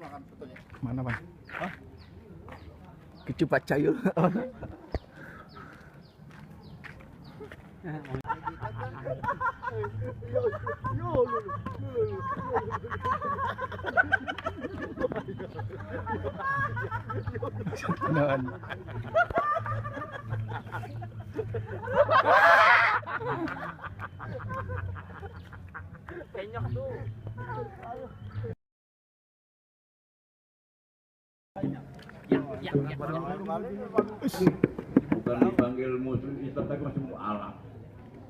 makan fotonya. Mana bang? Hah? Kecupat cayul. Non. Penyok tuh. Bukan dipanggil musuh Islam tapi masih mualaf.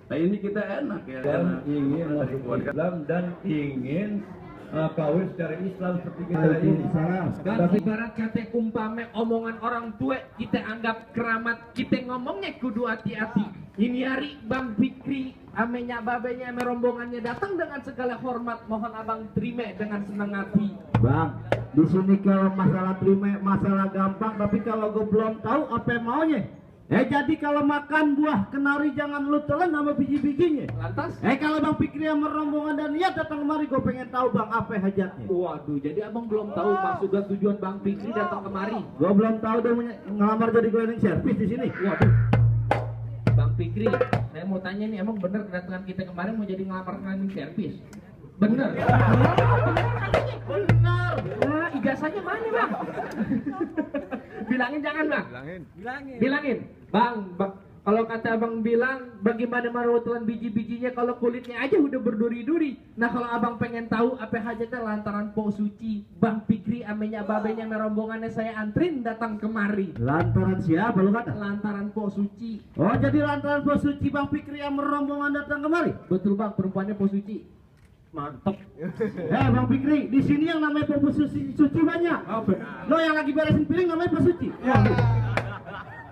Nah ini kita enak ya. Dan ingin masuk Islam dan ingin kawin secara Islam seperti kita ini. Dan ibarat kata umpame omongan orang tua kita anggap keramat, kita ngomongnya kudu hati-hati. Ini hari Bang Fikri amenya babenya ame rombongannya datang dengan segala hormat, mohon abang terima dengan senang hati. Bang, di sini kalau masalah terima masalah gampang, tapi kalau gue belum tahu apa yang maunya. Jadi kalau makan buah kenari jangan lu telan sama biji-bijinya. Lantas? Kalau Bang Fikri sama rombongan dan niat datang kemari, gue pengen tahu Bang apa hajatnya. Waduh, jadi abang belum tahu maksud dan tujuan Bang Fikri datang kemari. Gue belum tahu dia ngelamar jadi cleaning service di sini. Waduh, Bang Fikri, saya mau tanya nih, emang bener kedatangan kita kemarin mau jadi ngelamar cleaning service? Bener? Benar. Nah, ijazahnya mana Bang? Bilangin jangan Bang. Bilangin. Bang, kalau kata abang bilang bagaimana merawat biji-bijinya kalau kulitnya aja udah berduri-duri. Nah kalau abang pengen tahu apa hajatnya lantaran po suci Bang Fikri amenya babenya merombongannya saya antrin datang kemari. Lantaran siapa lu kata? Lantaran po suci. Oh jadi lantaran po suci Bang Fikri sama rombongan datang kemari? Betul Bang, perempuannya po suci. Mantap. Bang Fikri, di sini yang namanya po suci banyak. Lo yang lagi beresin piring namanya po suci.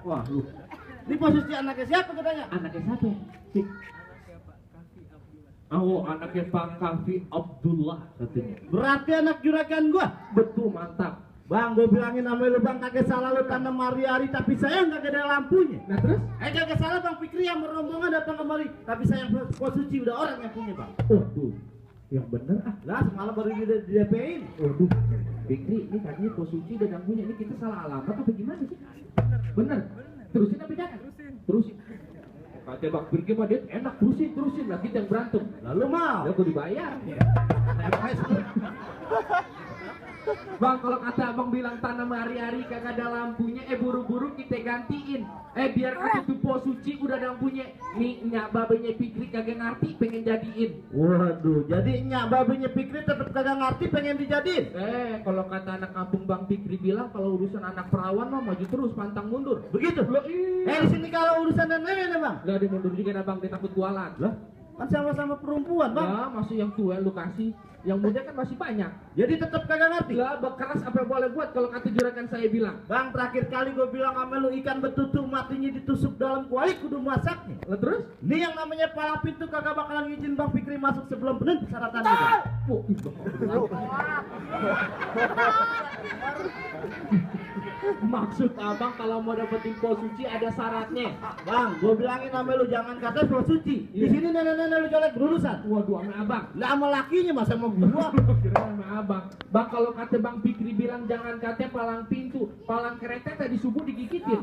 Wah lu. Ini posisi anaknya siapa katanya? Anaknya siapa? Oh, anaknya Pak Kafi Abdullah katanya. Berarti anak juragan gua. Betul, mantap. Bang, gue bilangin sama lu Bang, kagak salah lu tanam hari-hari, tapi sayang kagak ada lampunya. Nah terus? Kagak salah Bang Fikri yang merombongan datang kemari, tapi sayang pos suci udah orang yang punya Bang. Waduh, yang bener ah. Lah semalam baru di DP-in. Waduh, Fikri, ini katanya pos suci udah yang punya, ini kita salah alamat apa gimana sih? Bener. Terusin apa jangan? Terusin. Kata Bang Fikri mah dia enak, terusin lah kita yang berantem. Lalu mau? Ya gue dibayar. Bang, kalau kata abang bilang tanam hari-hari kagak ada lampunya, buru-buru kita gantiin. Biar ketutup pos suci udah ada lampunya. Nih nyak babenya Fikri kagak ngerti pengen jadiin. Waduh, jadi nyak babenya Fikri tetap kagak ngerti pengen dijadiin. Kalau kata anak kampung Bang Fikri bilang kalau urusan anak perawan mah maju terus pantang mundur. Begitu? Loh, di sini kalau urusan dan nenek Bang. Lah dia mundur juga Bang, dia takut kualat. Lah, kan sama-sama perempuan Bang. Ya, masih yang tua lu kasih. Yang muda kan masih banyak. Jadi tetap kagak ngerti. Lah, bekeras apa yang boleh buat kalau kata juragan saya bilang. Bang, terakhir kali gue bilang sama lu ikan betutu matinya ditusuk dalam kuali kudu masaknya. Lah terus? Ini yang namanya palang pintu kagak bakalan ngizin Bang Fikri masuk sebelum bener persyaratannya Bang. Maksud abang kalau mau dapetin pos suci ada syaratnya. Bang, gue bilangin sama lu jangan kata pos suci. Di sini nenek-nenek lu colek berurusan. Waduh, sama abang. Lah sama lakinya masa mau gua. Kira sama abang. Bang, kalau kata Bang Fikri bilang jangan kata palang pintu, palang kereta tadi subuh digigitin.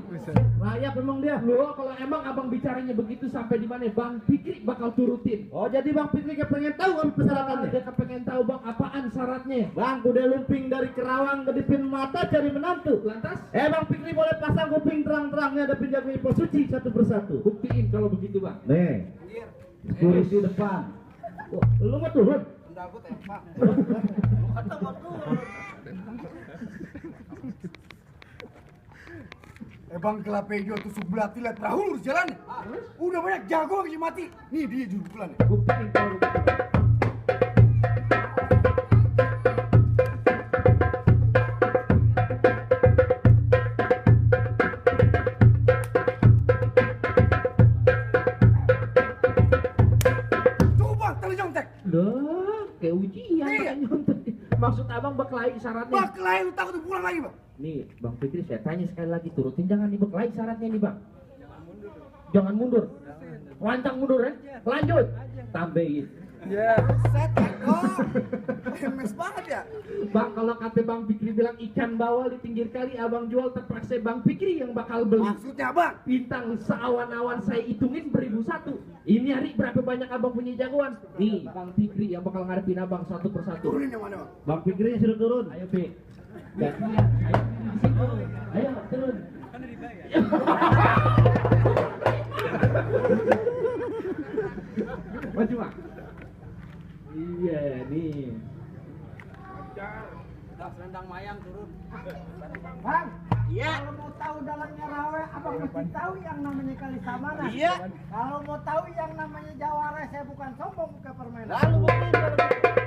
Rayap emang dia. Loh, kalau emang abang bicaranya begitu sampai di mana Bang Fikri bakal turutin. Oh, jadi Bang Fikri pengen tahu apa persyaratannya? Dia pengen tahu Bang apaan syaratnya. Bang, udah lumping dari Kerawang kedipin mata cari menantu. Lantas? Bang Fikri boleh pasang kuping terang-terangnya ada penjaga pos suci satu persatu. Buktiin kalau begitu Bang. Nih, security depan. Oh, lu mau turun? Enggak, aku tempak. Kata mau turun. Bang Kelapejo tusuk belati lihat perahu lurus jalan. Udah banyak jago lagi mati. Nih dia juru pukulan. Buktiin kalau begitu. Loh, kayak ujian iya. Maksud abang berkelahi syaratnya. Berkelahi lu takut pulang lagi Bang. Nih, Bang Fikri saya tanya sekali lagi, turutin jangan diberkelahi syaratnya nih Bang. Jangan mundur. Lancang mundur ya. Lanjut. Tambahin. Ya, set kok. MS banget ya. Bang, kalau kata Bang Fikri bilang ikan bawal di pinggir kali abang jual, terpaksa Bang Fikri yang bakal beli. Maksudnya bang? Bintang seawan-awan saya hitungin beribu satu. Ini hari berapa banyak abang punya jagoan? Nih, Bang Fikri yang bakal ngadepin abang satu persatu. Turunin yang mana bang? Bang Fikri yang sudah turun. Ayo, Pik. Gantian, ayo di situ. Ayo, turun. Maju, Bang. Iya, nih. Selendang mayang turun. Bang, Iya. kalau mau tahu dalamnya rawe, abang mesti tahu yang namanya kali samana. Iya. Kalau mau tahu yang namanya jawara, saya bukan sombong buka permainan. Lalu buktiin kalau gitu.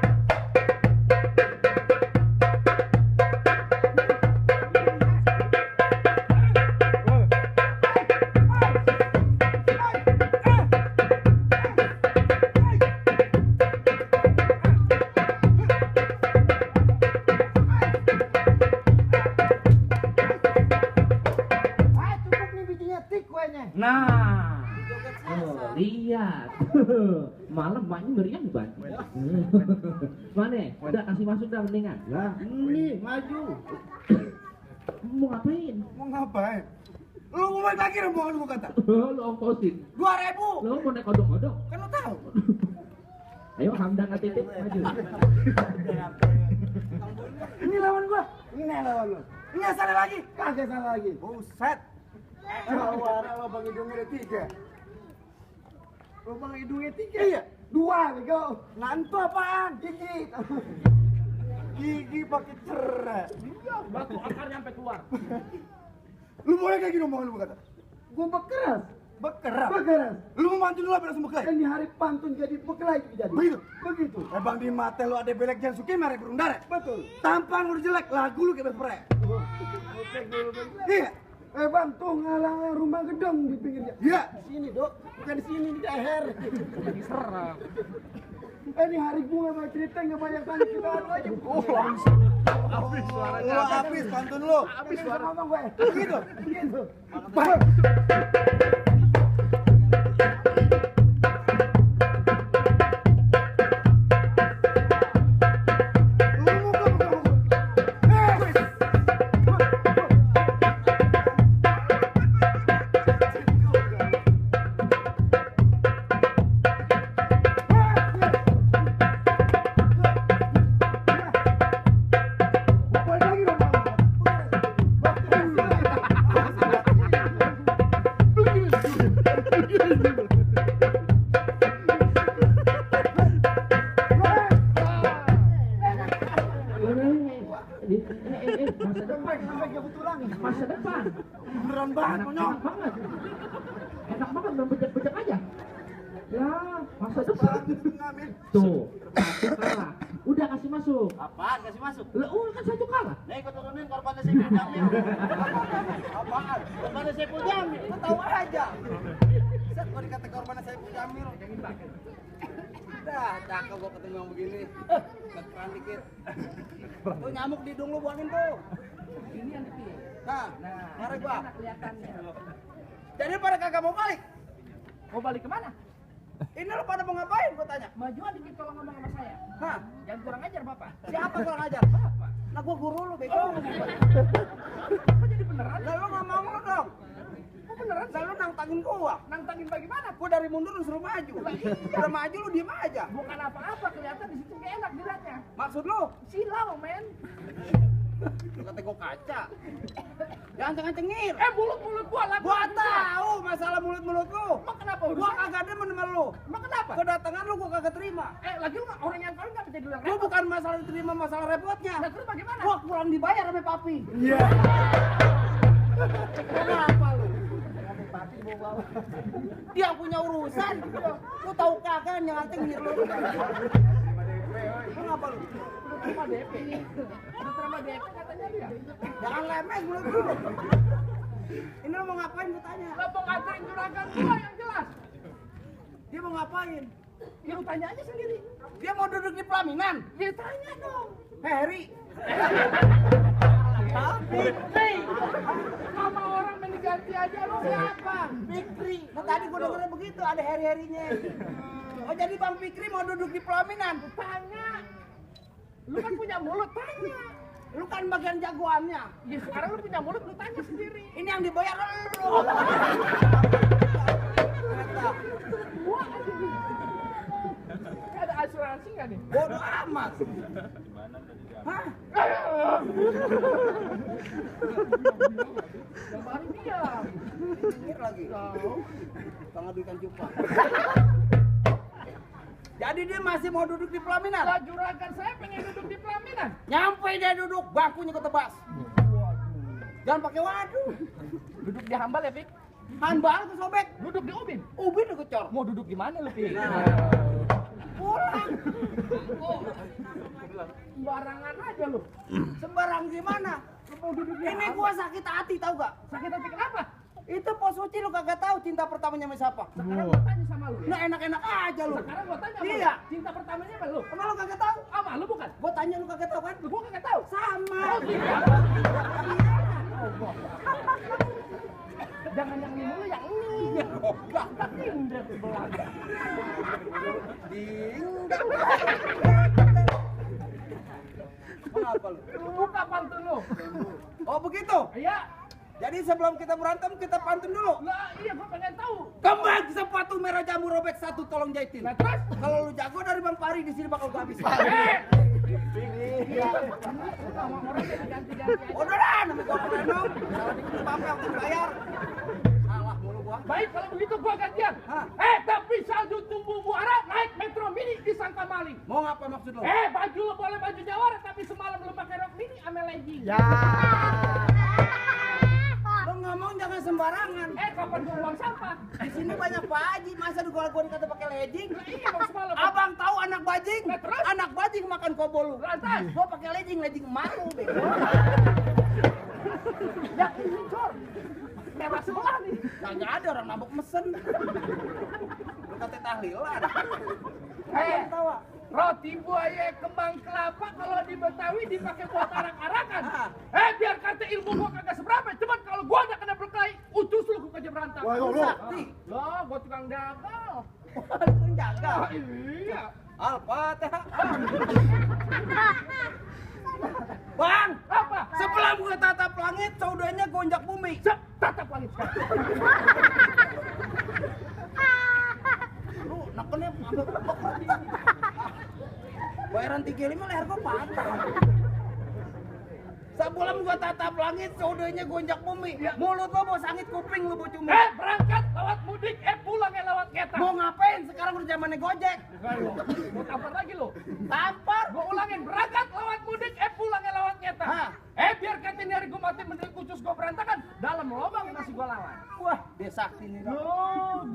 Cukup nih bijinya tik kuenya. Nah, lihat. Malam maknya meriah nih, Bang. Mana? Udah kasih masuk dah mendingan. Lah, ini maju. Mau ngapain? Mau ngapain? Lu mau balik lagi rombongan gua kata. Lu ongkosin. 2.000. Lu mau naik odong-odong? Kan lu tahu. Ayo Hamdan Atitip maju. Ini lawan gua. Ini lawan lu. Ini salah lagi. Kagak salah lagi. Buset. Jawara lubang hidungnya ada 3. Lubang hidungnya 3. Iya. 2, bego. Nantu apaan? Gigi. Gigi pakai cerai. Batu akarnya sampai keluar. Lu boleh kayak gini omongan lu kata. Gua bekeras. Bekeras. Bekeras. Lu mau mantu dulu apa langsung bekelai? Dan di hari pantun jadi bekelai jadi. Begitu. Begitu. Bang di mata lu ada belek jangan suka merek burung dara. Betul. Tampan lu jelek, lagu lu kayak berpere. Iya. Bang, tuh ngalang rumah gedung di pinggirnya. Iya. Di sini, Dok. Bukan di sini, di leher. Serang. Ini hari bunga sama cerita nggak banyak tanya kita aja. Oh, habis suaranya. Lu habis pantun lu. Habis suara ngomong gue. Begitu. Begitu. Baik. Masa depan. Beneran banget monyong. Enak banget. Enak banget main bejek-bejek aja. Ya, masa depan. Tuh, satu kalah. Udah kasih masuk. Apaan kasih masuk? Lah, kan satu kalah. Nih ikut turunin korbannya Saiful Jamil. Apaan? Korbannya Saiful Jamil. Lu tahu aja. Set gua dikata korbannya Saiful Jamil. Dah, cakep gua ketemu yang begini. Kekeran dikit. Tuh nyamuk di hidung lu buangin tuh. Ini yang kecil. Nah, mari gua. Kelihatannya. Jadi pada kagak mau balik. Mau balik kemana? Ini lu pada mau ngapain gua tanya? Majuan dikit kalau ngomong sama saya. Hah? Jangan kurang ajar, Bapak. Siapa kurang ajar? Bapak. Nah gua guru lu bego. Kok jadi beneran? Lah lu nggak mau lu dong. Kok beneran? Lah lu nantangin gua. Nantangin bagaimana? Gua dari mundur lu suruh maju. Udah maju lu diem aja. Bukan apa-apa, kelihatan di situ kayak enak dilihatnya. Maksud lu? Silau, men. Lu kata gua kaca. Jangan cengeng-cengir. Mulut gua lah. Gua tahu masalah mulut-mulut lu. Emang kenapa? Gua kagak demen sama lu. Emang kenapa? Kedatangan lu gua kagak terima. Lagi lu orang yang kawin nggak bisa dibilang Lu bukan masalah diterima, masalah repotnya. Nah, terus bagaimana? Gua kurang dibayar sama papi. Iya. Kenapa lu? Dia punya urusan. Lu tahu kagak jangan cengir lu. Kenapa lu? Udah terima DP. Udah terima DP katanya dia. Jangan lemes mulut lu. Ini lu mau ngapain gua tanya? Lah mau nganterin juragan gua yang jelas. Dia mau ngapain? Ya lu tanya aja sendiri. Dia mau duduk di pelaminan. Ya tanya dong. Harry. Hei, nama orang meninggal ngerti aja lu. Siapa? Fikri. Nah tadi gua dengernya begitu, ada heri-herinya. Oh jadi Bang Fikri mau duduk di pelaminan? Tanya. Lu kan punya mulut, tanya. Lu kan bagian jagoannya. Ya sekarang lu punya mulut, lu tanya sendiri. Ini yang dibayar lu. Wah, ada asuransi nggak nih? Bodoh amat. Hah? Kemarin dia. Pikir lagi. Pengadukan cupang. Jadi dia masih mau duduk di pelaminan? Lah juragan saya pengen duduk di pelaminan. Nyampe dia duduk, bangkunya ketebas. Jangan pakai waduh. Duduk di hambal ya, Pik? Handbal kesobek. Duduk di ubin. Ubin kecor. Mau duduk di mana lu, Pik? Pulang. Sembarangan aja lu. Sembarang gimana? Lu mau duduk di Ini hambal. gua sakit hati tahu gak? Sakit hati kenapa? Itu Pos Suci lu kagak tahu cinta pertamanya sama siapa? Sekarang gua tanya sama lu. Nah enak-enak aja lu. Sekarang gua tanya sama Iya. lu. Cinta pertamanya sama lu. Emang lu kagak tahu? Sama lu bukan? Gua tanya lu kagak tahu kan? Gua kagak tahu. Sama. Oh, gitu. Jangan yang ini mulu, yang ini. Tak tindak sebelah. Kenapa lu? Lu buka pantun lu. Oh begitu? Iya. Jadi sebelum kita berantem kita pantun dulu. Lah, iya gua pengen tahu. Kembang sepatu merah jambu robek satu tolong jahitin. Nah, terus? Kalau lu jago dari Bang Pari di sini bakal gua habis. Sama orang yang ganti-ganti aja. Udah dah, namanya gua renong. Salah dikit apa yang dibayar. Salah mulu gua. Baik, kalau begitu gua gantian. Hah? Tapi salju tumbuh muara naik metro mini disangka maling. Mau ngapa maksud lu? Baju lo boleh baju jawara tapi semalam lu pakai rok mini ame legging. Lu ngomong jangan sembarangan. Kapan gua buang sampah? Di sini banyak Pak Haji, masa gua kata pakai legging? Iya, Bang, semalam. Abang tahu anak bajing? Nah, terus? Anak bajing makan kobolu. Lantas? Gua pakai legging malu bego. Ya ini cor. Merah sebelah nih. Kagak ada orang nabok mesen. Lu kata tahlilan. Tawa. Roti buaya kembang kelapa kalau di Betawi dipakai buat arak-arakan. Biar kata ilmu gua kagak seberapa, cuman kalau gua ada kena berkelahi, utus lu ke kerja berantak. Sakti. Loh, gua tukang dagang. Lu jaga. Iya. Al-Fatihah. Bang, Apa? sebelum gua tatap langit, saudaranya gonjak bumi. Tatap langit sekarang. Lu nekennya bayaran 35 leher gua patah. Sebelum gua tatap langit, saudaranya gonjak bumi. Mulut lo bos angit, kuping lo bau cumi. Berangkat lewat mudik, pulangnya lewat kereta. Mau ngapain? Sekarang udah zamannya Gojek. Mau tampar lagi lo. Tampar. Gua ulangin, berangkat lewat mudik, pulangnya lewat kereta. Hah? Biar kata ini hari gua mati menteri khusus gua berantakan, dalam lubang masih gua lawan. Wah, dia sakti nih. Dok. Loh,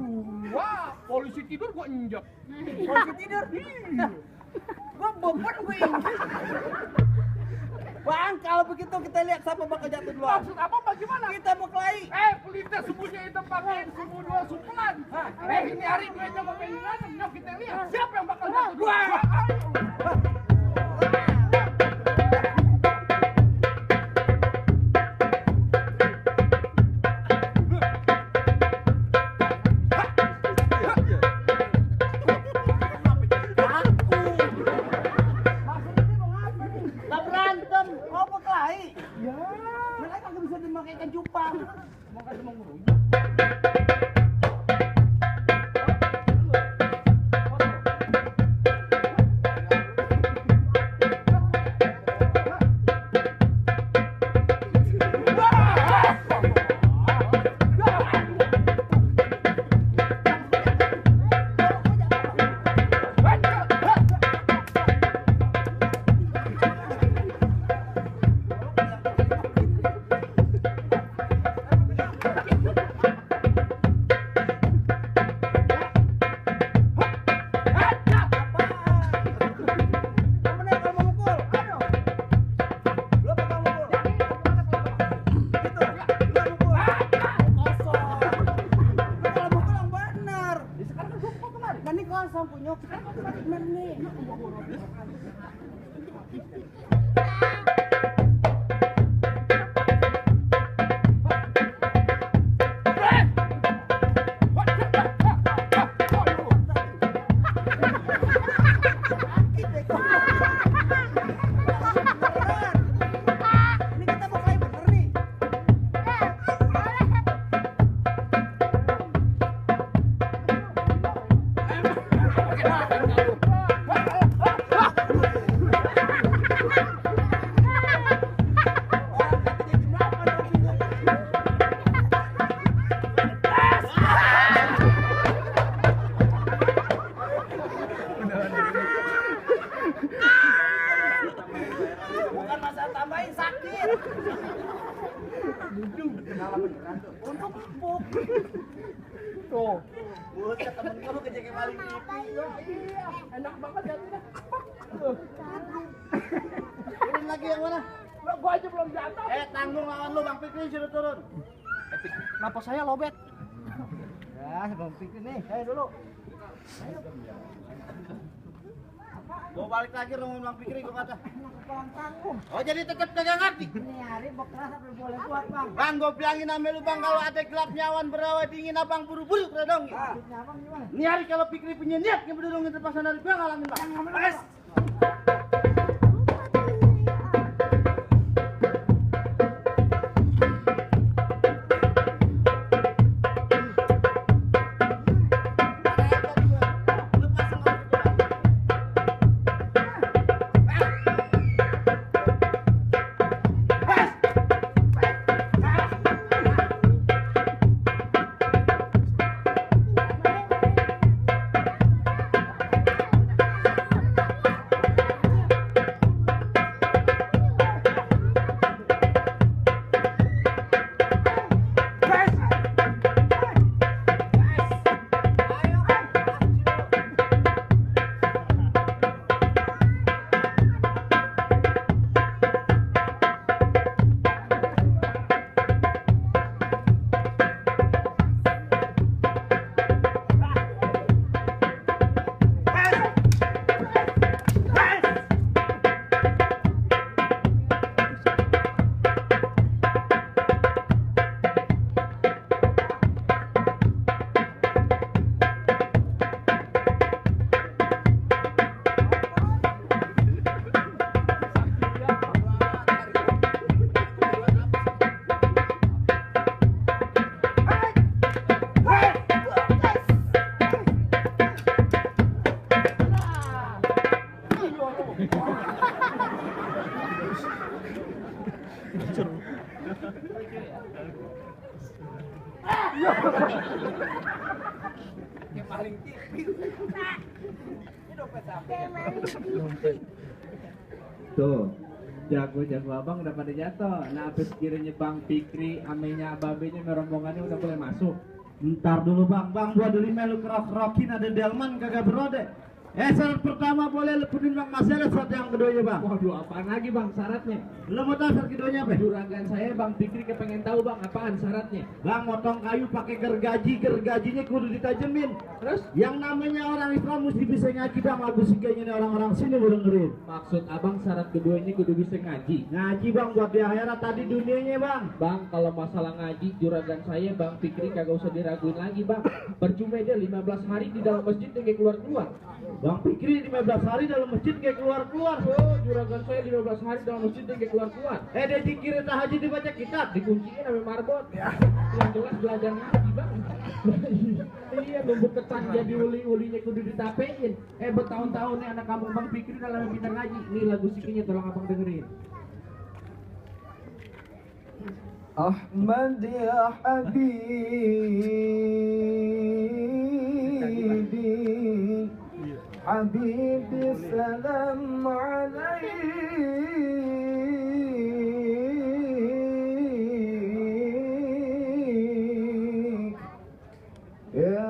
gua polisi tidur gua injak. Polisi tidur. Gua beban gua ini. Bang, kalau begitu kita lihat siapa bakal jatuh duluan. Maksud apa bagaimana? Kita mau kelahi. Pelita subuhnya itu pakai subuh 2 sumpulan. Ini hari duitnya mau pengen nyok kita lihat siapa yang bakal jatuh duluan. Gak berantem, mau berkelahi. Ya. Mereka kagak bisa dimakaikan cupang. Mau kasih mau ngurung. Untuk empuk. Tuh. Bocah temen kamu kejadian maling TV. Iya, enak banget ya tidak. Turun lagi yang mana? Gua aja belum jatuh. Tanggung lawan lu Bang Fikri sudah turun. Kenapa saya lobet? Ya, Bang Fikri nih, saya dulu. Gua balik lagi ngomongin Bang Fikri gua kata. Kurang tanggung. Oh jadi tetap kagak ngerti. Ini hari bekeras sampai boleh buat bang. Bang, gua bilangin sama lu Bang, kalau ada gelapnya awan berawa dingin abang buru-buru kerodong. Maksudnya abang gimana? Ini hari kalau Fikri punya niat yang berdudungin terpaksa dari gua ngalamin Bang. Bang. Tuh, jago-jago abang udah pada jatuh. Nah, habis kiranya Bang Fikri, amenya babenya, rombongannya udah boleh masuk. Ntar dulu Bang, gua dari melu kerok-kerokin ada delman kagak berode. Syarat pertama boleh leputin Bang Marcelo, syarat yang keduanya Bang. Waduh, apaan lagi Bang syaratnya? Lo mau tahu syarat keduanya apa? Juragan saya Bang Fikri kepengen tahu Bang, apaan syaratnya? Bang, motong kayu pakai gergajinya kudu ditajemin. Terus? Yang namanya orang Islam mesti bisa ngaji Bang, lagu siganya nih orang-orang sini mau dengerin. Maksud abang syarat keduanya kudu bisa ngaji. Ngaji Bang buat di akhirat tadi dunianya Bang. Bang, kalau masalah ngaji, juragan saya Bang Fikri kagak usah diraguin lagi Bang. Percuma dia 15 hari di dalam masjid dia kayak keluar-keluar. Bang Fikri 15 hari dalam masjid kayak keluar-keluar. Oh, juragan saya 15 hari dalam masjid dia kayak keluar-keluar. Dia dikirim tahajud dibaca kitab. Dikunciin sampai marbot. Yang jelas belajar ngaji Bang. Iya, nunggu ketan jadi uli-ulinya kudu ditapein. Bertahun-tahun nih anak kampung Bang Fikri dalam pintar ngaji. Nih lagu sikinya tolong abang dengerin. Ahmad ya Habibi salam alaik ya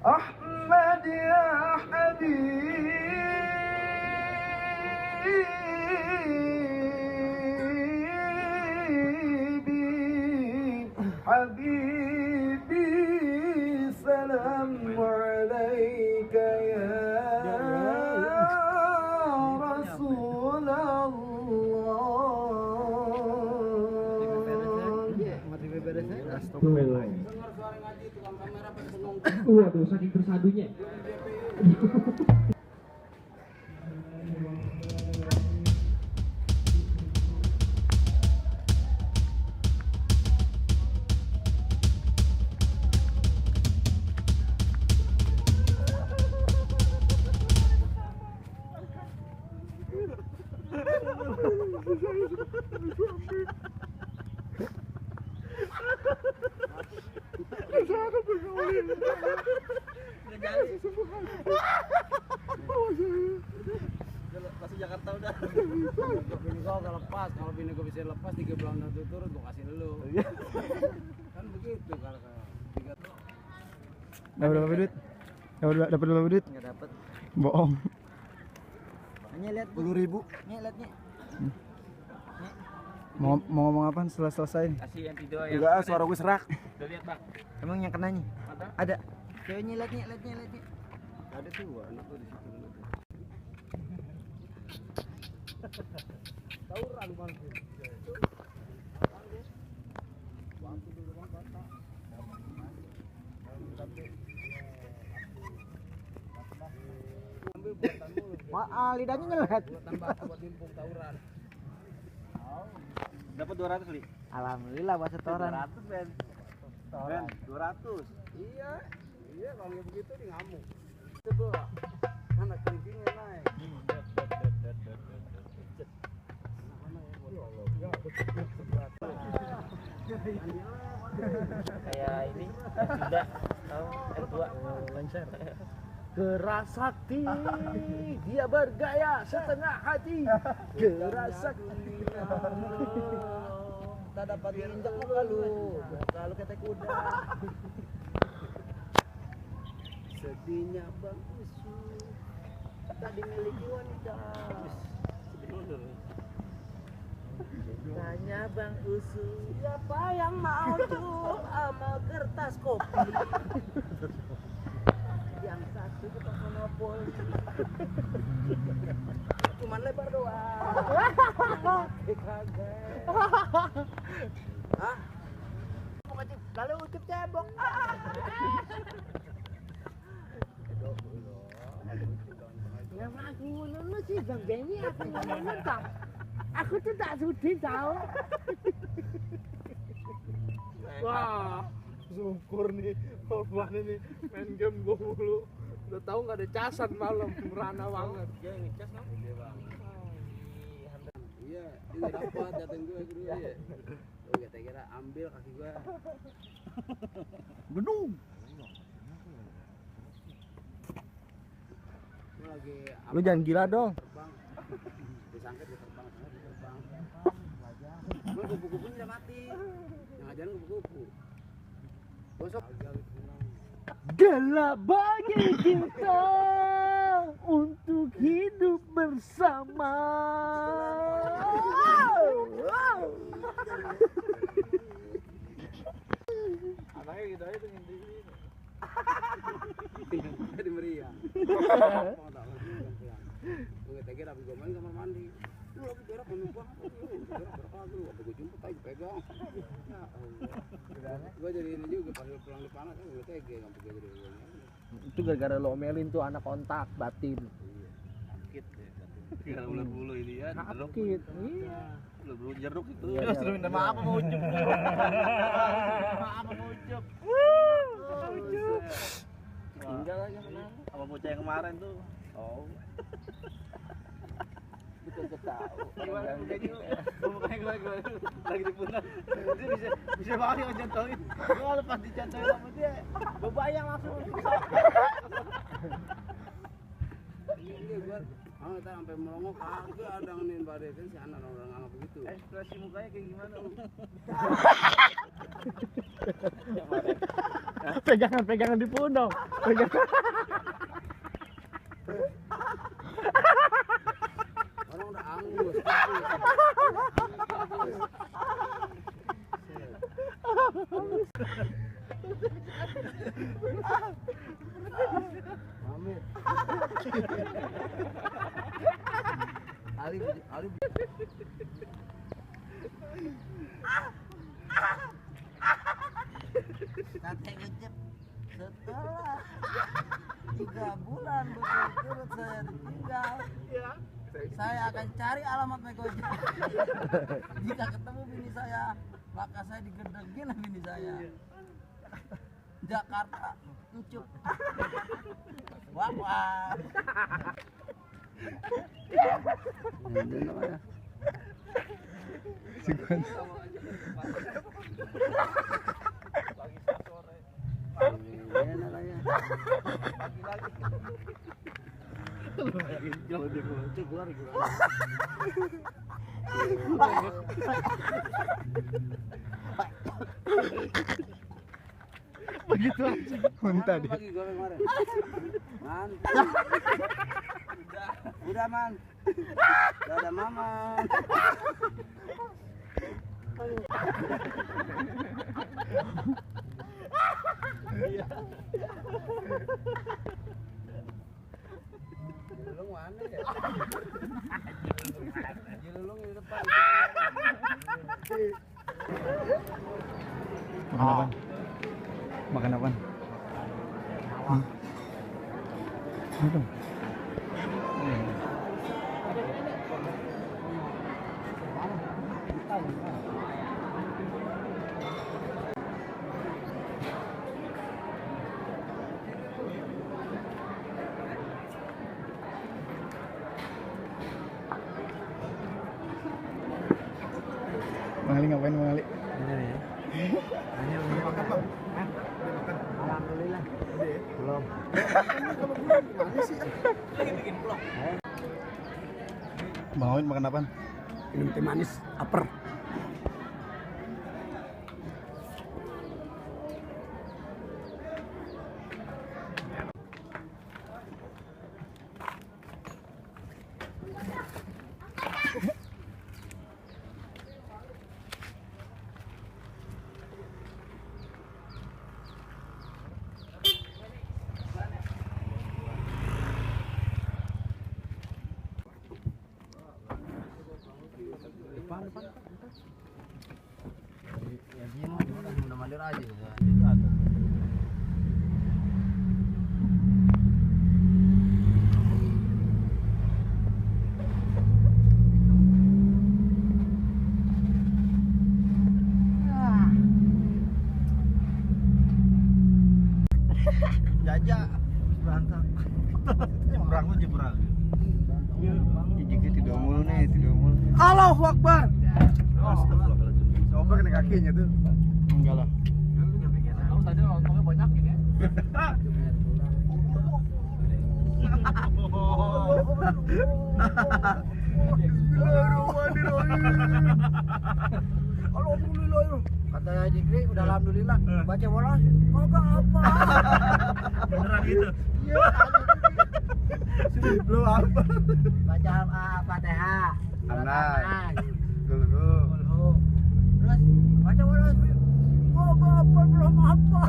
Ahmad ya Habibi salam alaika ya Rasulullah. Waduh, saking tersadunya. Bini gua gak lepas, kalau bini gua bisa lepas 3 bulan turut gua kasih lu. Kan begitu kalau tiga. Dapat berapa duit? Dapat berapa duit? Enggak dapat. Bohong. Hanya lihat 10.000. Nih lihatnya. Mau ngomong apa setelah selesai? Kasih yang video yang Enggak, suara gue serak. Tuh lihat bang. Emang yang kenanya? Ada. Ceweknya lihatnya. Ada tuh anak gua di situ. Tauran bang. Lidahnya nyelet. Buat timpung tauran. Dapat 200 li. Alhamdulillah buat setoran. 200 Ben. Ben 200. Iya kalau yang begitu dia ngamuk. Coba. Anak kelingkingnya naik. Kayak ini sudah tahu tua konser. Keras sakti, dia bergaya setengah hati. Keras sakti. Tak dapat diinjak muka lu kata kuda. Sedihnya Bang Usu tak dimiliki wanita. Tanya Bang Usu, siapa yang mau tuh amal kertas kopi? Yang satu kita monopoli. Cuman lebar doang. Kagak. Hah? Lalu ucup cebok. Yang aku ngono sih Bang Benny aku ngono tak. Aku tuh tak sudi tahu. Wah, syukur nih, korban ini main game gue mulu. Udah tahu nggak ada casan malam, merana banget. Dia ngecas kan? Iya, ini dapat datang gue dulu ya. Tuh kata kira ambil kaki gue. Gedung. Lu jangan gila dong. Disangkut dia terbang. Gue kupu-kupunya udah mati. Yang ajaran kupu-kupu. Besok Gelap bagi kita untuk hidup bersama. anaknya gitu aja tuh ngintip. Jadi meriang. Gue kata kira abis gue main kamar mandi. Lu lagi berak menumpang. Berak lagi lu. Apa gue jemput aja pegang. Ya Allah. Gue jadi ini juga pas pulang di panas gue tege sampai gue jadi gue. Itu gara-gara lo omelin tuh anak kontak batin. Sakit deh. Gara ular bulu ini ya. Sakit. Iya. Ular bulu jeruk itu. Iya, Terus minta maaf sama Ucup. Maaf sama Ucup. Tinggal aja kenapa? Sama bocah yang kemarin tuh. Oh. Betul tahu. Gimana mukanya? Mukanya gue lagi di pundak. Dia bisa banget yang ngecontohin. Gue kalau pas dicontohin sama dia, gue bayang langsung susah. Iya gue. Ntar sampai melongo kagak ada nginin badai kan si anak orang nganggap begitu. Ekspresi mukanya kayak gimana? Pegangan di pundak. Orang udah angus. Amit. Ali. Kakek Ucup setelah 3 bulan berturut-turut saya ditinggal, saya akan cari alamat Megojek. Jika ketemu bini saya, maka saya digedegin bini saya. Jakarta, Ucup. Wah. Kalau dia keluar gimana? Begitu aja. Muntah dia. Pagi gue kemarin. Man. Udah man. Udah ada mama. Jelulung mana ya? Jelulung di depan. Makan apa? Makan apa? Itu. Bang Ali ngapain Bang Ali? Alhamdulillah. Belum. Bang Awin makan apa? Minum teh manis, aper. Ya dia mah udah mandir aja. Itu ada. Jajak berantem. Jebrang lu jebrang. Jijik tidur mulu nih, tidur mulu. Allahu Akbar. Coba kena kakinya tuh. Enggak lah. Kamu tadi lontongnya banyakin ya. Alhamdulillah. Kata Jikri udah alhamdulillah. Baca bolos. Kagak apa. Beneran gitu. Iya. Lu apa? Baca Fatihah. Anak. Dulu. Terus baca bolos. Kagak apa belum apa.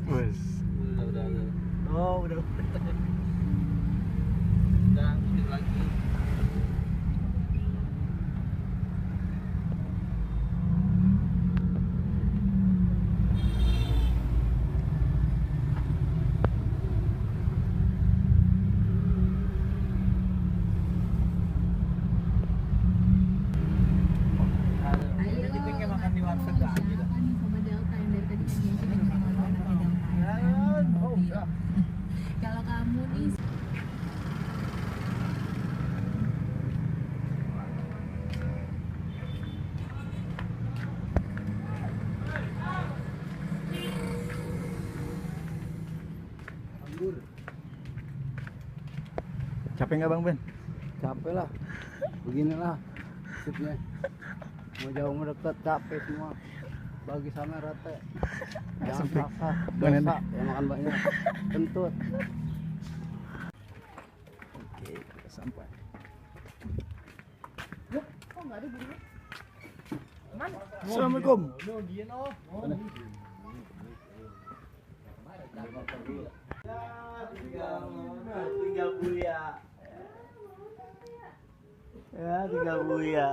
Wes. Oh, udah. Dan sedikit lagi. Kalau kamu nih Capek nggak Bang Ben? Capek lah. Beginilah sipnya. Mau jauh mau dekat capek semua. Bagi sama rata. Jangan Sempit. paksa. Mana Dosa yang makan banyak. Kentut. Oke, kita sampai. Kok nggak ada burungnya? Assalamualaikum. tinggal Buya. Ya, tinggal Buya.